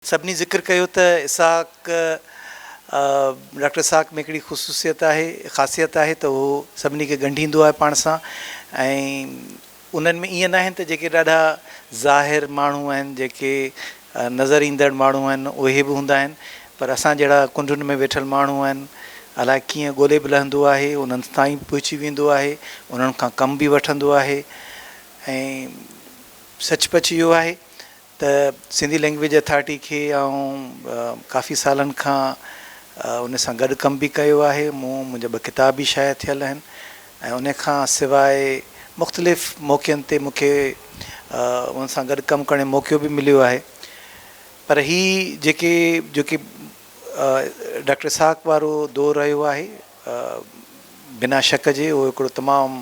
سڀني ذڪر ڪيو ته اسحاق ڊاڪٽر اسحاق ۾ هڪڙي خصوصيت آهي خاصيت آهي ته هو سڀني کي ڳنڍيندو آهي پاڻ سان ۽ انهن ۾ ائين ناهن ته جيڪي ڏاڍا ظاهر ماڻهو آهن جيڪي نظر ايندڙ ماڻهو آهن اهي به هوندا آهن پر اسان جهڙا ڪنڊن ۾ ويٺل ماڻهو آهن الائي ڪيئن ڳولي به لهندو آهي انهن تائين به پهچي ويندو آهي انهن کان ڪم به وٺندو آهي ۽ سچ پچ اهو آهي ته سنڌي لينگويج اٿارٽي کي آئون ڪافي سالن کان ان سان گڏ ڪم به ڪيو آهي. مون منهنجا ٻه ڪتاب به شايع ٿيل آهن ۽ ان کان سواء مختلف موقعن تي مون کي ان سان گڏ ڪم ڪرڻ جو موقعو به مليو آهي. پر هي جيڪي جيڪي ڊاڪٽر اسحاق وارو دور رهيو آهي بنا شڪ جي اهو هڪڙو تمام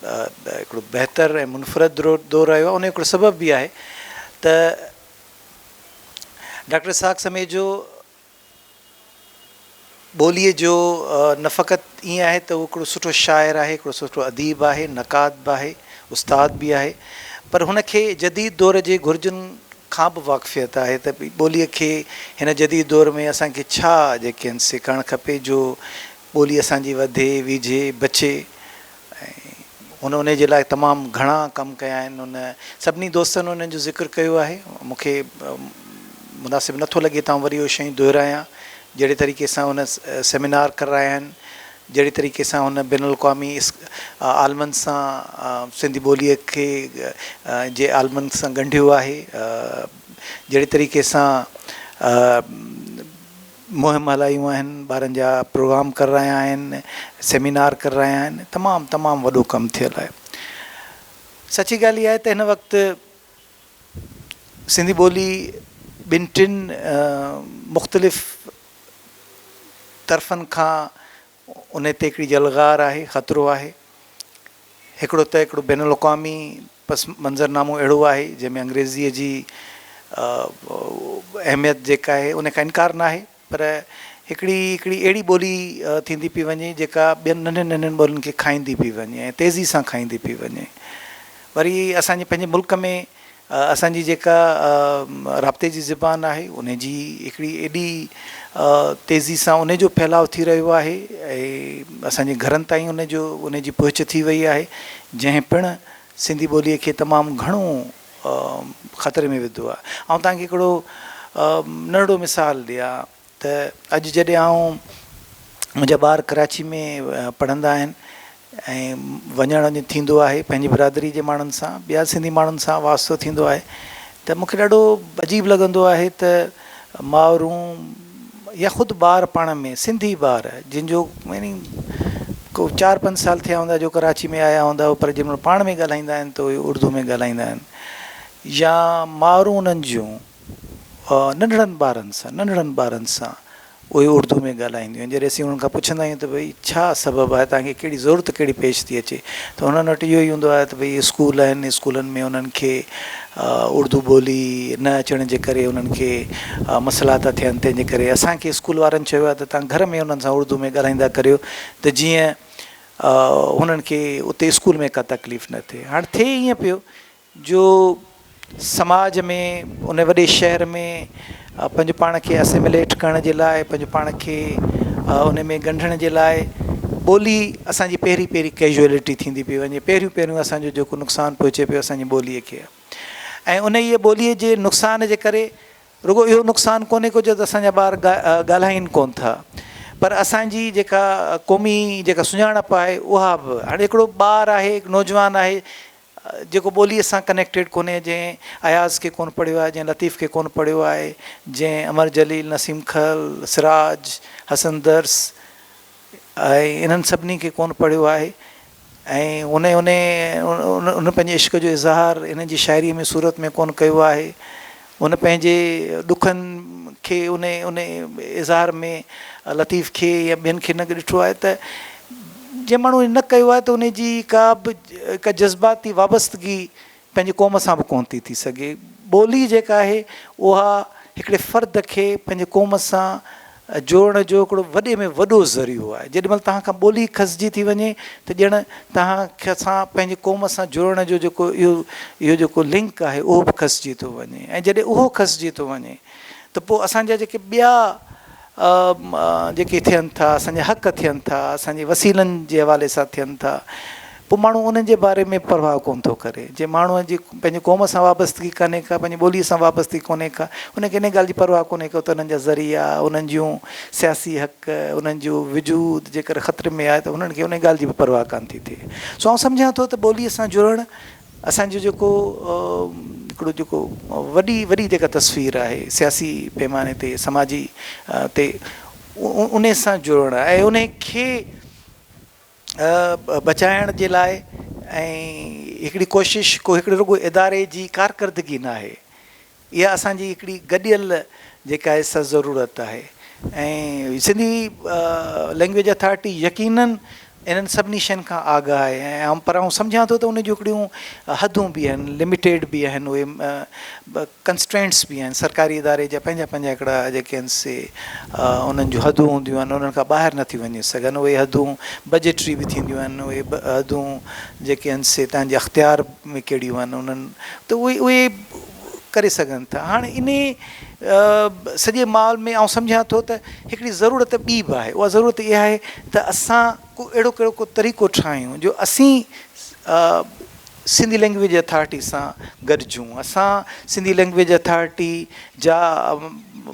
هڪڙو بهتر ۽ منفرد دور رهيو آهي ان جو هڪڙو سبب به آهي ته ڊاڪٽر اسحاق سميجو ٻوليء جو نه فقط ائين آهي ته هو هڪڙو سٺو شاعر آهي هڪڙو سٺو اديب آهي نقاد به آهي استاد به آهي پر هن کي جديد دور جي گهرجن کان به واقفيت آهي ته ٻوليء کي هن جديد دور ۾ اسان کي ڇا جيڪي آهن سي ڪرڻ کپي جو ٻولي اسان جي وڌي، ويجهي، بچي ۽ هن انهي جي لاء تمام گهڻا ڪم ڪيا آهن. هن سڀني دوستن انهن جو ذڪر ڪيو آهي. مون کي مناسب نه ٿو لڳي ته آئون وري اهي شيون دهرايان. جهڙي طريقي سان هن سيمينار ڪرايا آهن، جهڙي طريقي سان هن بين الاقوامي عالمن سان سنڌي ٻوليء کي جي عالمن سان ڳنڍيو آهي، جهڙي طريقي سان مهم هلايون آهن، ٻارن جا پروگرام ڪرايا آهن، سيمينار ڪرايا آهن، تمام تمام وڏو ڪم ٿيل آهي. سچي ڳالهه اها آهي ته هن وقت سنڌي ٻولي ٻن ٽن مختلف طرفن کان ان تي هڪڙي يلغار آهي، خطرو آهي. هڪڙو ته هڪڙو بين الاقوامي پس منظرنامو اهڙو آهي جنهن ۾ انگريزيء جي اهميت جيڪا آهي ان کان انڪار ناهي پر هڪڙي هڪڙي اهڙي ٻولي ٿيندي پئي وڃي جيڪا ٻين ننڍين ننڍين ٻولين کي کائيندي پئي وڃي ۽ تيزي سان کائيندي پئي وڃي. وري اسان جي پنهنجي ملڪ ۾ اسان جي جيڪا رابطي جي زبان آهي ان جي هڪڙي ايڏي تيزي سان ان جو ڦهلاء ٿي رهيو آهي ۽ اسان جي گهرن تائين ان جو ان جي پهچ ٿي وئي آهي جنهن پڻ سنڌي ٻوليء کي تمام گهڻو خطري ۾ وڌو آهي. آئون توهان کي هڪڙو ننڍڙو مثال ڏيان ته اڄ جڏهن آئون منهنجا ٻار ڪراچي ۾ پڙهندا آهن ۽ وڃڻ وڃ ٿيندو آهي پنهنجي برادري جي ماڻهن سان ٻيا سنڌي ماڻهن سان واسطو ٿيندو آهي ته مون کي ڏاڍو عجيب لڳندو آهي ته مائرون يا خود ٻار پاڻ ۾ سنڌي ٻار جن جو يعني ڪو چار پنج سال ٿيا هوندا جو ڪراچي ۾ آيا هوندا پر جنهن مهل پاڻ ۾ ڳالهائيندا آهن ته اهي اردو ۾ ڳالهائيندا آهن يا مائرون انهن جون ننڍڙن ٻارن سان ننڍڙن ٻارن سان اهي اردو ۾ ڳالهائينديون آهن جڏهن اسين انهن کان پڇندا آهيون ته ڀئي ڇا سبب آهي توهان کي ڪهڙي ضرورت ڪهڙي پيش ٿي اچي ته انهن وٽ اهو ئي هوندو آهي ته ڀئي اسڪول آهن اسڪولن ۾ انهن کي اردو ٻولي نه اچڻ جي ڪري انهن کي مسئلا ٿا ٿين تنهن جي ڪري اسان کي اسڪول وارن چيو آهي ته توهان گهر ۾ انهن سان اردو ۾ ڳالهائيندا ڪريو ته جيئن انهن کي اتي اسڪول ۾ ڪا تڪليف نه ٿئي هاڻي ٿئي ائين پيو جو سماج ۾ ان وڏي شهر ۾ پنهنجو پاڻ کي اسيميليٽ ڪرڻ جي لاء پنهنجو پاڻ کي ان ۾ ڳنڍڻ جي لاء ٻولي اسان جي پهرين پهرين ڪيجوئلٽي ٿيندي پئي وڃي پهريون پهريون اسان جو جيڪو نقصان پهچي پيو اسان جي ٻوليء کي ۽ انهيء ٻوليء جي نقصان جي ڪري رڳو اهو نقصان ڪونهي ڪو جو اسان جا ٻار ڳالهائين ڪونه ٿا پر اسان جي جيڪا قومي جيڪا سڃاڻپ آهي اها به هاڻي هڪڙو ٻار آهي هڪ نوجوان آهي جيڪو ٻوليء سان ڪنيڪٽيڊ ڪونهي، جنهن اياز کي ڪونه پڙهيو آهي، جنهن لطيف کي ڪونه پڙهيو آهي، جنهن امر جليل، نسيم کل، سراج، حسن درس ۽ انهن سڀني کي ڪونه پڙهيو آهي ۽ ان ان ان پنهنجي عشق جو اظهار انهن جي شاعريء ۾ صورت ۾ ڪونه ڪيو آهي. هن پنهنجي ڏکن کي ان ان اظهار ۾ لطيف کي يا ٻين کي نه ڏٺو آهي ته جنهن ماڻهو نه ڪيو آهي ته ان جي ڪا به ڪا جذباتي وابستگي پنهنجي قوم سان به ڪونه ٿي ٿي سگهي. ٻولي جيڪا آهي اها هڪڙي فرد کي پنهنجي قوم سان جوڙڻ جو هڪڙو وڏي ۾ وڏو ذريعو آهي. جيڏي مهل توهان کان ٻولي کسجي ٿي وڃي ته ڄڻ توهان سان پنهنجي قوم سان جوڙڻ جو جيڪو اهو اهو جيڪو لنڪ آهي اهو به کسجي ٿو وڃي ۽ جڏهن اهو کسجي ٿو وڃي ته پوء اسان جا جيڪي ٻيا جيڪي ٿين ٿا، اسان جا حق ٿين ٿا، اسان جي وسيلن جي حوالي سان ٿين ٿا، پوء ماڻهو انهن جي باري ۾ پرواهه ڪونه ٿو ڪري. جنهن ماڻهوء جي پنهنجي قوم سان وابستگي ڪانهي ڪا، پنهنجي ٻوليء سان وابستگي ڪونهي ڪا، ان کي ان ڳالهه جي پرواهه ڪونهي ڪا ته انهن جا ذريعا، انهن جون سياسي حق، انهن جو وجود جيڪر خطري ۾ آهي ته انهن کي ان ڳالهه جي به پرواهه ڪانه ٿي ٿئي. سو آئون سمجهان ٿو ته ٻوليء سان جڙڻ اسان جو جيڪو هڪڙو جيڪو وڏي وڏي جيڪا تصوير آهي سياسي پيماني تي سماجي تي ان سان جڙڻ آهي ۽ ان کي بچائڻ جي لاء ۽ هڪڙي ڪوشش ڪو هڪڙي رڳو اداري جي ڪارڪردگي ناهي اها اسان جي هڪڙي گڏيل جيڪا آهي سا ضرورت آهي ۽ سنڌي لينگويج اٿارٽي يقينن انهن سڀني شين کان آگاهه آهي ۽ پر آئون سمجهان ٿو ته ان جون هڪڙيون حدون به آهن لميٽيڊ به آهن اهي ڪنسٽرينٽس به آهن سرڪاري اداري جا پنهنجا پنهنجا هڪڙا جيڪي آهن سي انهن جون حدون هونديون آهن انهن کان ٻاهر نه ٿيون وڃي سگهن اهي حدون بجيٽري به ٿينديون آهن اهي حدون جيڪي آهن سي تنهنجي اختيار ۾ ڪهڙيون آهن انهن ته اهي اهي ڪري سگهن ٿا. هاڻ انهي سڄي ماحول ۾ آئون سمجهان ٿو ته هڪڙي ضرورت ٻي به آهي، اها ضرورت اها آهي ته اسان ڪو اهڙو ڪهڙو ڪو طريقو ٺاهيون جو اسين سنڌي لينگويج اٿارٽي سان گڏجون، اسان سنڌي لينگويج اٿارٽي جا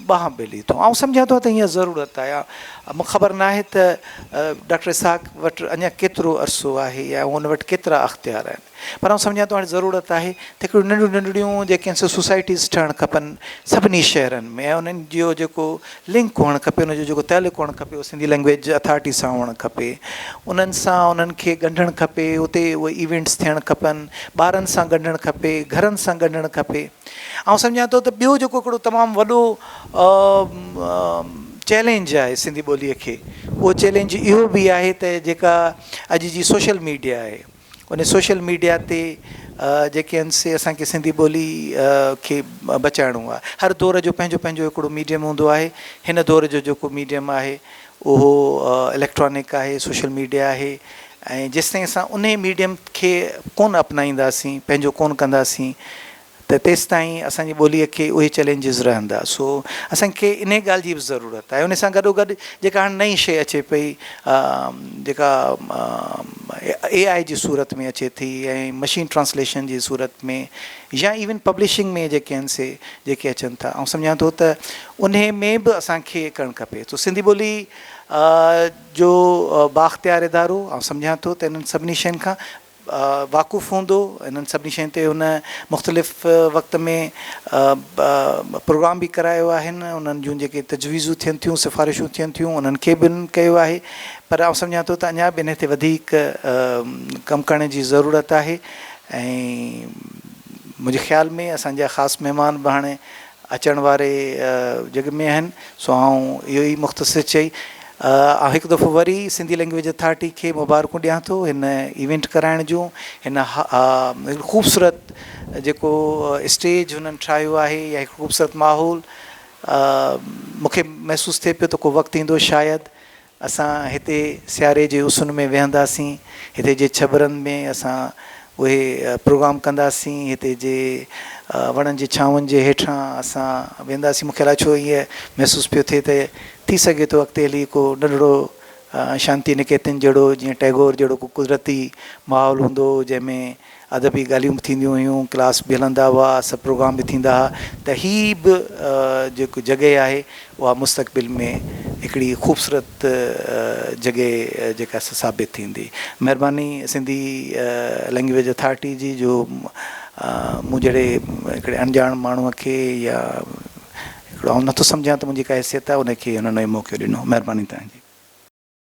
ٻانهن ٻيلي ٿيون. آئون سمجهان ٿو ته اها ضرورت آهي. مون کي خبر ناهي ته ڊاڪٽر اسحاق وٽ اڃا ڪيترو عرصو آهي يا ان وٽ ڪيترا اختيار آهن. پر آئون سمجهان ٿو هاڻي ضرورت آهي ته هڪڙيون ننڍڙيون ننڍڙيون جيڪي آهن سي سوسائٽيز ٺهڻ کپن سڀني شهرن ۾ ۽ انهن جو جيڪو لنڪ هئڻ کپي ان جو جيڪو تعلق هئڻ کپي اهو سنڌي لينگويج اٿارٽي سان هئڻ کپي انهن سان انهن کي ڳنڍڻ کپي اتي اهي ايونٽس ٿيڻ کپن ٻارن سان ڳنڍڻ کپي گهرن سان ڳنڍڻ کپي آئون سمجهان ٿو ته ٻيو جيڪو هڪڙو تمام وڏو چئلينج آهي سنڌي ٻوليء کي اهو چئلينج اهو به آهي ته جيڪا اڄ جي سوشل ميڊيا آهي ان سوشل ميڊيا تي جيڪي آهن سي اسان کي سنڌي ٻولي کي بچائڻو آهي هر دور جو پنهنجو پنهنجو هڪڙو ميڊيم هوندو آهي هن دور جو جيڪو ميڊيم آهي اهو اليڪٽرانڪ آهي سوشل ميڊيا آهي ۽ جيستائين اسان انهي ميڊيم کي ڪونه اپنائينداسين پنهنجو ڪونه ڪنداسين ته تيستائين اسان جي ٻوليء کي اهي چئلينجز رهندا. سو اسان کي انهيء ڳالهه جي به ضرورت آهي. ان سان گڏوگڏ جيڪا هاڻي نئين شيء اچي پئي جيڪا اي آء جي صورت ۾ اچي ٿي ۽ مشين ٽرانسليشن جي صورت ۾ يا ايون پبلشنگ ۾ جيڪي آهن سي جيڪي اچن ٿا آئون سمجهان ٿو ته انهي ۾ به اسان کي ڪرڻ کپي. سو سنڌي ٻولي جو بااختيار ادارو آئون سمجهان ٿو ته انهن سڀني شين کان واقف هوندو. انهن سڀني شين تي هن مختلف وقت ۾ پروگرام به ڪرايو آهن. انهن جون جيڪي تجويزون ٿين ٿيون، سفارشون ٿين ٿيون، انهن کي به هنن ڪيو آهي. پر آئون سمجهان ٿو ته اڃا به انهي تي وڌيڪ ڪم ڪرڻ جي ضرورت آهي ۽ منهنجي خيال ۾ اسان جا خاص مهمان به هاڻي اچڻ واري جڳ ۾ آهن سو آئون اهو ئي مختصر چئي آئون هڪ دفعو وري سنڌي لينگويج اٿارٽي کي مبارڪون ڏيان ٿو هن ايونٽ ڪرائڻ جون هن خوبصورت جيڪو اسٽيج هنن ٺاهيو آهي يا هڪ خوبصورت ماحول مونکي محسوس ٿئي پيو ته ڪو وقت ايندو شايد اسان هتي سياري جي اسن ۾ ويهنداسين، هتي جي ڇٻرن ۾ اسان اهي پروگرام ڪنداسين، هتي جي وڻن جي ڇانون جي هيٺان اسان ويهنداسين. مون کي الائي ڇو ائين محسوس پيو ٿئي ته ٿي سگهي ٿو اڳتي هلي ڪو ننڍڙو شانتي نڪيتن جهڙو جيئن ٽئگور جهڙو ڪو قدرتي ماحول هوندو هو جنهن ۾ ادبي ڳالهيون به ٿينديون هيون، ڪلاس به هلندا هئا، سڀ پروگرام به ٿيندا ها ته هي به جيڪو جڳهه آهي اها مستقبل ۾ هڪڙي خوبصورت جڳهه جيڪا سا ثابت ٿيندي. مهرباني سنڌي لينگويج اٿارٽي جي جو مون جهڙي هڪڙي اڻڄاڻ ماڻهوء کي يا هڪڙو آئون نٿو سمجهان ته منهنجي ڪا حيثيت آهي ان کي هنن اهو موقعو ڏنو. مهرباني توهان جي.